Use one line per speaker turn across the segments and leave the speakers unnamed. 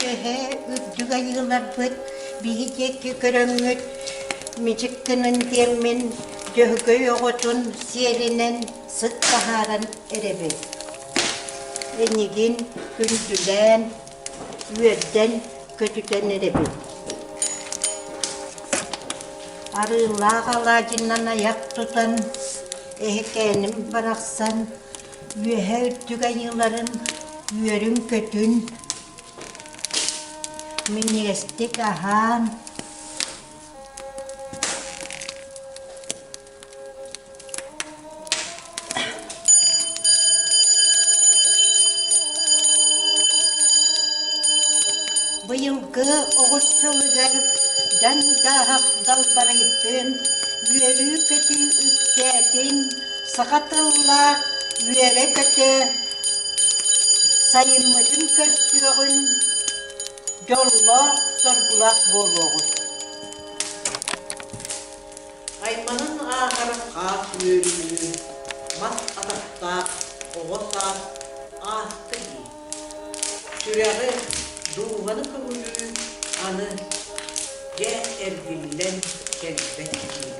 Үөһээ үрдүк айыыларбыт биһи диэки көрөҥҥүт мичик гынан диэммин Дьөһөгөй оҕотун сиэлинэн сыт таһааран эрэбин. Эйигин күндүлээн, үөрдэн, көтүтэн эрэбин. Арыылаах алаадьынан айах тутан, эһэкээним барахсан үөһэ үрдүк айыыларын үөрүн-көтүн, минньигэстик аһаан, Быйылгы оҕус сылыгар дьаҥ-дьаһах далбарыйдын, үөрүү-көтүү үксээтин, саха тыллаах үөрэ-көтө сайыммытын көрсүөҕүн, дьоллоох-соргулаах буолуоҕун.
Айманан ааһар хаас үөрүүнү, мас атахтаах оҕо саас ааста дии. Сүрэҕи, дууһаны көҥүлүү аны дьэ эргиллэн кэлбэт дии.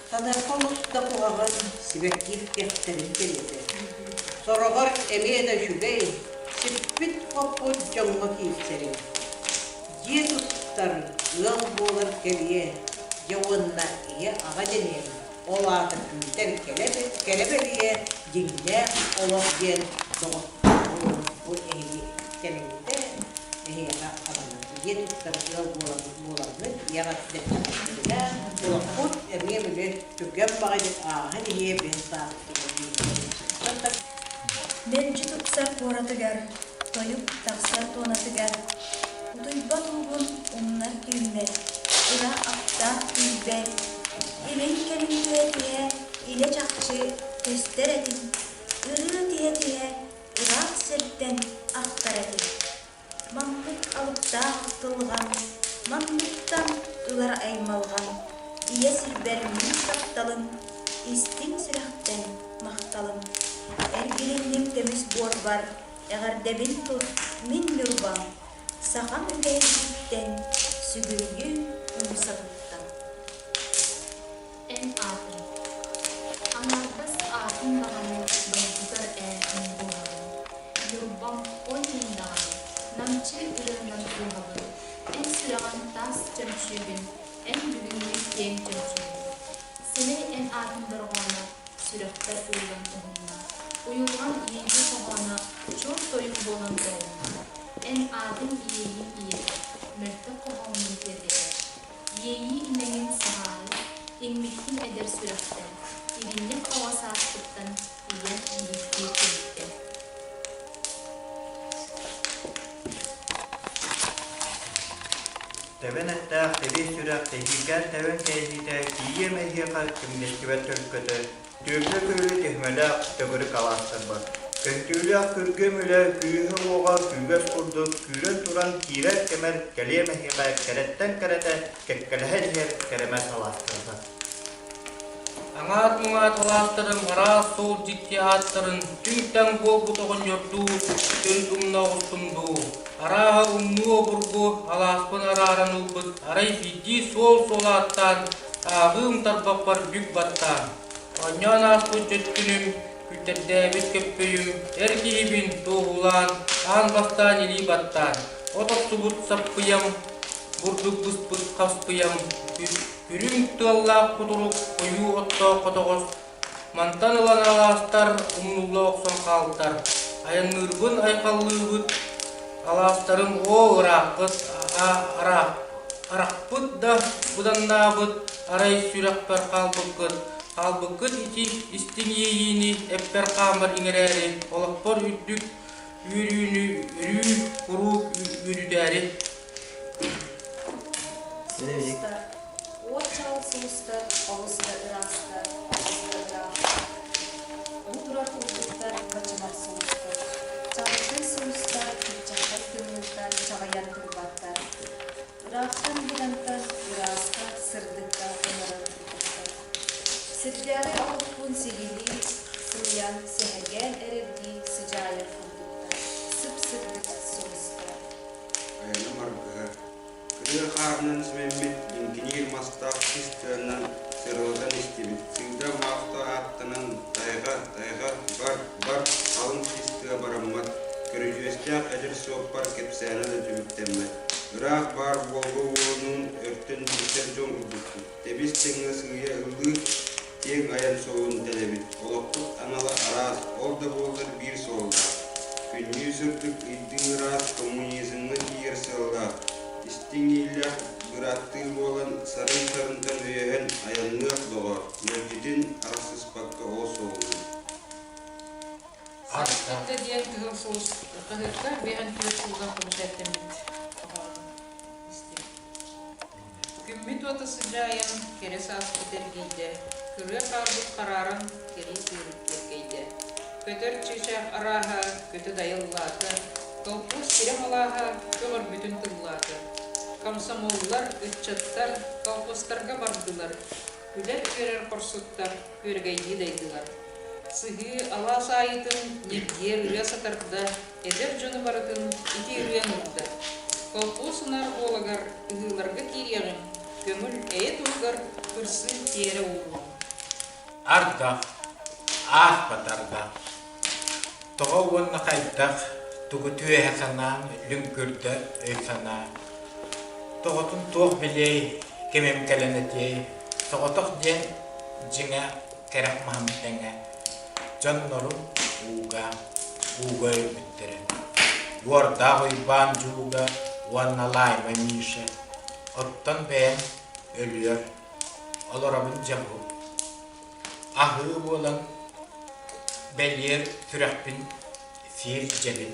Саныахха олус да куһаҕан сибэкки кэхтэрин кэриэтэ. Сороҕор эмиэ да үчүгэй, сиппит-хоппут дьоҥҥо киирсэриҥ. Дьиэ туттар, ыал буолар кэлиэ, дьэ уонна ийэ-аҕа дэниэҥ, ол аата күүтэр кэрэ бэлиэ, дьиҥнээх олох диэн доҕотторбун бу эһиги кэлиҥҥитэ эһиэхэ ананар. Дьиэ туттар ыал буоламмыт, ийэҕэ дэстэххитинэ, олохпут эмиэ били түргэн баҕайытык ааһан иһиэ биһин сааспытыгар диэн
Мэлдьи тупсар куоратыгар Тойук тахсар туонатыгар утуйбат уугун умнар түүммэр, ыра аптаах түүлбэр, илин-кэлин түһэ-түһэ илэ-чахчы көстөр этим, ырыа түһэ-түһэ ыраах сиртэн ахтар этим. Маннык алыптаах ахтылҕан, манныктан ылар аймалҕан, ийэ сирбэр мин тапталым, истиҥ сүрэхтэн махталым. Эргилинним көмүс буорбар, Эҕэрдэбин тут, мин Ньурбам, сахам үгэһиттэн, сүгүрүйүү умсатыттан.
Эн аатыҥ. Аҥаардас аатыҥ даҕаны долгутар ээ мин дууһабын. Ньурбам, ол иһин даҕаны, намчы ырыанан кууһабын. Эн сүрэҕиҥ таас чөмчүүгүн, эн бүгүҥҥү киэҥ чөмчүүгүн. Сэмэй эн аатыҥ дорҕооно сүрэхпэр ууллан уһунна, уйулҕан иэйии хоһооно чуор тойук буолан тоҕунна. Эн аатыҥ иэйиим ийэтэ, мөлтөх хоһооммун киэргэтэр. Иэйии имэҥин саҕаары, иҥмиккин эдэр сүрэхтэн, иринньэх оҕо сааспыттан ийэм иһиттиир кэмиттэн.
Тэбэн эттээх тэбиэ сүрэх тэһииргээн тэбэн кээһиитэ тиийиэм эһиэхэ түҥнэстибэт төлкөтө, түөлбэ күөлү түһүмэлээх төгүрүк алаастарбар. Көстүүлээх күргүөм үлэ күүһэ-уоҕа күүгэс курдук күүрэн туран киирэр кэмэр кэлиэм эһиэхэ кэрэттэн кэрэтэ кэккэлэһэн иһэр кэрэмэс алаастарбар.
Аҥаат-муҥаат алаастарым араас суол дьикти ааттарын түҥ-таҥ буолбут оҕонньордуу төрүт умна оҕустум дуу, арааһа умнуу обургу алааспын арааран ылбыт арай биирдии суол-суол ааттаан ааҕыым тарбахпар бүк баттаан, оонньоон ааспыт дьөттүнүм, күлтэрдээбит көппөйүм, эр киһибин туоһулаан, аан бастаан илии баттаан, от охсубут саппыйам, бурдук быспыт хаспыйам, Үрүҥ тыаллаах кутурук, хойуу оттоох хотоҕос, мантан ылан алаастар умнулла охсон хаалтар. Айанныырбын айхаллыыбыт, алаастарым оо ырааххыт, арахпыт да быданнаабыт, арай сүрэхпэр хаалбыккыт, хаалбыккыт ити истиҥ иэйиини эппэр-хааммар иҥэрээри, олохпор үрдүк үөрүүнү өрүү куруук үөрүтээри.
Сулустар, уот чаҕыл сулустар олус да ыраастар, олус да ыраахтар. Бу турар курдуктар бачымах сулустар. Чаҕылхай сулустар кыччаххай тымныыттан чаҕыйан турбаттар. Ыраахтан быдантан ырааска, сырдыкка ыҥырар курдуктар. Сирдээҕи олохпун сиһилии, сымыйан, сэһэргээн эрэрдии сыдьаайар курдуктар. Сып-сырдык сулустар.
хаарынан симэммит лиҥкиниир мастаах сис тыанан сырылатан истибит. Сыыдам аахта ааттанан тайҕа, тайҕа, бар, бар, халыҥ сис тыа бараммат, көрүдьүөстээх эдэр суоппар кэпсээнэ да түмүктэммэт. Ыраах баар буолга уолунуун өртөн билсэр дьон курдукпут. Тэбис-тэҥҥэ сыыйа ыллыы, киэҥ айан суолун тэлэбит. Олохпут анала араас, ол да буоллар биир суоллаах. Күннүү сырдык, ыйдыы ыраас, коммунизмҥа тиийэр сыаллаах. Истиҥ ииллээх бырааттыы буолан, сарын-сарынтан өйөһөн айанныах доҕор, мэлдьитин арахсыспакка ол суолунан.
Сарсыарда диэн Кыһыл сулус хаһыакка 54 сылга бэчээттэммит хоһоонун истим. Күммүт уота сыдьаайан, кэрэ сааспыт эргийдэ, кырыа хаалбыт харааран, кэрии тыырыт киэркэйдэ. Көтөр чыычаах арааһа, көтө дайыллаата, колхоз сирэ малааһа көҕөрбүтүн тыллаата. Комсомоллар, ыччаттар колхозтарга бардылар, күлэр-үөрэр хорсуттар күөрэгэйдии дайдылар. Сыһыы алаас аайытын ньиргиэр ырыа сатарда, эдэр дьону барытын ити ырыа ыҥырда. Колхоз унаар буолагар ыһыыларга киириэҕиҥ, көҥүл эйэ туһугар кырсыы тиэрэ ууруоҥ.
Ардах, ааспат ардах. Тоҕо уонна хайдах тугу түөһэ санаан лүҥкүрдэ өй-санаа. Тоҕотун туох билиэй, кимим кэлэн этиэй, соҕотох диэн дьиҥэ кэрэх маһым тэҥэ, дьоннорум ууга, ууга өлбүттэрэ. Уордаах Уйбаан Дьууга уонна Лайма Миша, оттон бэйэм өлүөр, олоробун дьэ бу. Аһыы буолан бэлиэр сүрэхпин сиир дьэбин.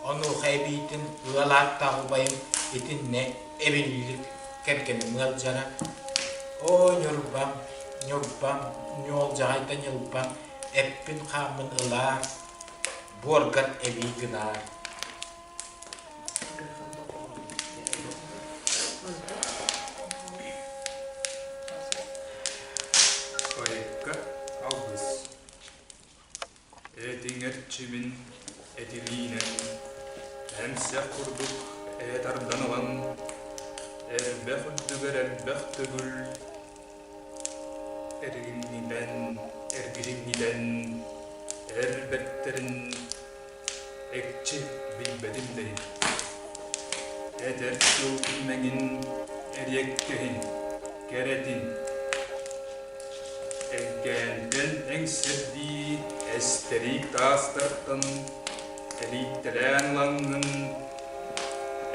Онуоха эбиитин ыал ааттаах убайым итиннэ эбиллик кэргэним ыалдьара. Оо, Ньурбам, Ньурбам, ньуолдьаҕай да ньылбам, эппин-хааммын ылаар, буоргар эбии гынаар.
Поэкка алгыс Этиҥ эрчимин этилиинэн, эмсэх курдук ээ тардан ылан, эрбэх үрдүгэр элбэх төгүл эргиҥнитэн, эргилиҥнитэн, эр бэртэрин экчи билбэтим да иһин. Эдэр тыл имэҥин эриэккэһин, кэрэтин, Элгээнтэн эҥсэрдии эстэрии таастартан элийтэлээн ылаҥҥын,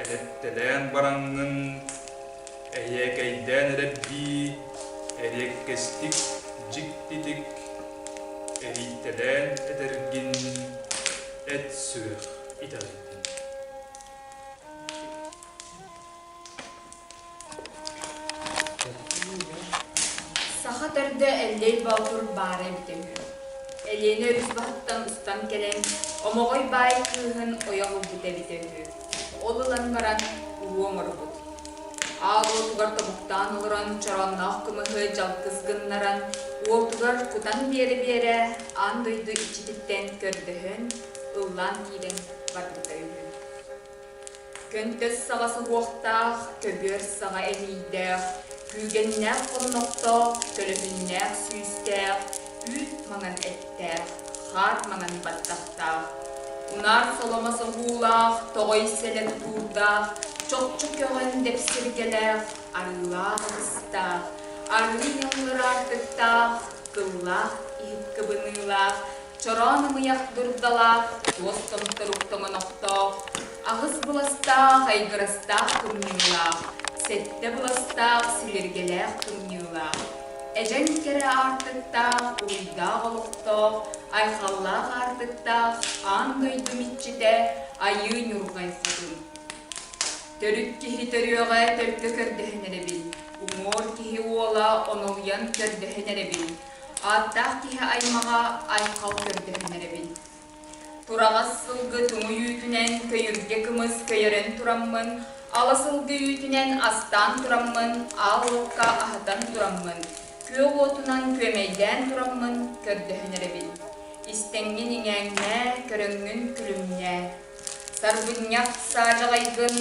элэттэлээн бараҥҥын, эһиэкэйдээн эрэрдии эриэккэстик дьиктитик эрийтэлээн этэргин эт сүрэх итэҕэйдин.
Саха төрдө Эллэй Боотур баара эбитэ үһү. Элиэнэ өрүс баһыттан устан кэлэн, Омоҕой баай кыыһын ойох ылбыта эбитэ үһү. Ол ылан баран уруу оҥорбут. Аал уотугар тобуктаан олорон чороонноох кымыһы дьалкыс гыннаран, уотугар кутан биэрэ-биэрэ аан дойду иччититтэн көрдөһөн, ыллаан киирэн барбыта үһү. Көнтөс саҕа суһуохтаах, көбүөр саҕа эмиийдээх, күүгэннээх хоннохтоох, көлөһүннээх сүүстээх, үүт маҥан эттээх, хаар маҥан баттахтаах, унаар соломо соһуулаах, тоҕой сэлэ тутуурдаах, чопчу көҕөн дэпсиргэлээх, арыылаах ытыстаах, арыы ньыллыр аартыктаах, кыллаах иһит кыбыныылаах, чороон ымыйах дурдалаах, туос томторук тоҥонохтоох, аҕыс быластаах, айгырастаах кымньыылаах, сэттэ быластаах, силиргэлээх кымньыылаах, эдьэн кэрэ аартыктаах, уруйдаах олохтоох, айхаллаах аартыктаах аан дойду иччитэ Айыы Ньурҕай Хотун. Төрүт киһи төрүөҕэ төлкө көрдөһөн эрэбин, уҥуор киһи уола онолуйан көрдөһөн эрэбин, Ааттаах киһи аймаҕа айхал көрдөһөн эрэбин. Тураҕас сылгы туҥуй үүтүнэн көйүргэ кымыс көйөрөн тураммын, ала сылгы үүтүнэн астаан тураммын, аал уокка аһатан тураммын, күөх уотунан күөмэйдээн тураммын көрдөһөн эрэбин. Истэҥҥин иҥээҥнээ, көрөҥҥүн күлүмнээ. Сарбынньах саадьаҕайгын.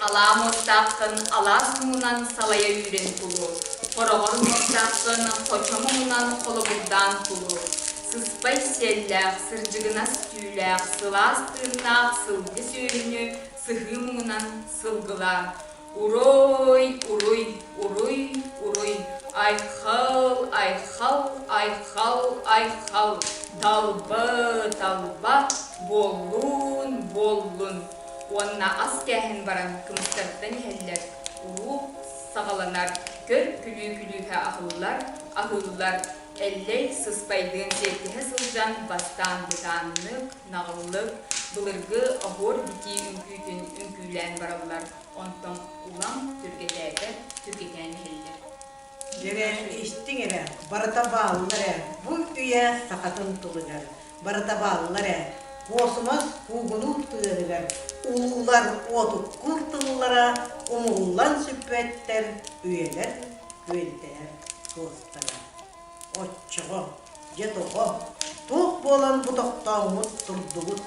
Алаа муостааххын алаас муҥунан салайа үүрэн кулу, хороҕор муостааххын хочо муҥунан холобурдаан кулу, сыспай сиэллээх, сырдьыгынас түүлээх, сылаас тыыннаах сылгы сүөһүнү сыһыы муҥунан сылгылаа. Уруй, уруй, уруй, уруй, айхал, айхал, айхал, айхал, талба, талба, буоллун, буоллун уонна ас кээһэн баран кымыстартан иһэллэр, уруу саҕаланар, көр күлүү-күлүүһэ аһыллар, аһыыллар, Эллэй сыспайдыын сиэттиһэ сылдьан бастаан бытааннык, наҕыллык, былыргы оһуор битии үҥкүүтүн үҥкүүлээн бараллар, онтон улам түргэтээтэр түргэтээн иһэллэр.
Дьэрэ, истиҥ эрэ, барыта бааллар ээ, бу үйэ сахатын тылыгар, барыта бааллар ээ, куосумас куугунуур тыаһыгар, улуулар уотуккуур тыллара умуллан сүппэттэр, үйэлэр күөнтэһэр туостара. Оччоҕо, дьэ тоҕо, туох буолан бу тохтооҥҥут турдугут?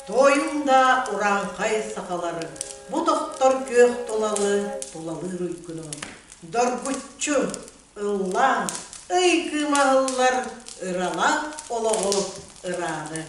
Туойуҥ да урааҥхай сахалары, бу тохтор күөх тулалы тулалыыр уйгуну, доргуччу ыллаан, ый кыыма аһыллар ыралаах олоҕу ырааҕы.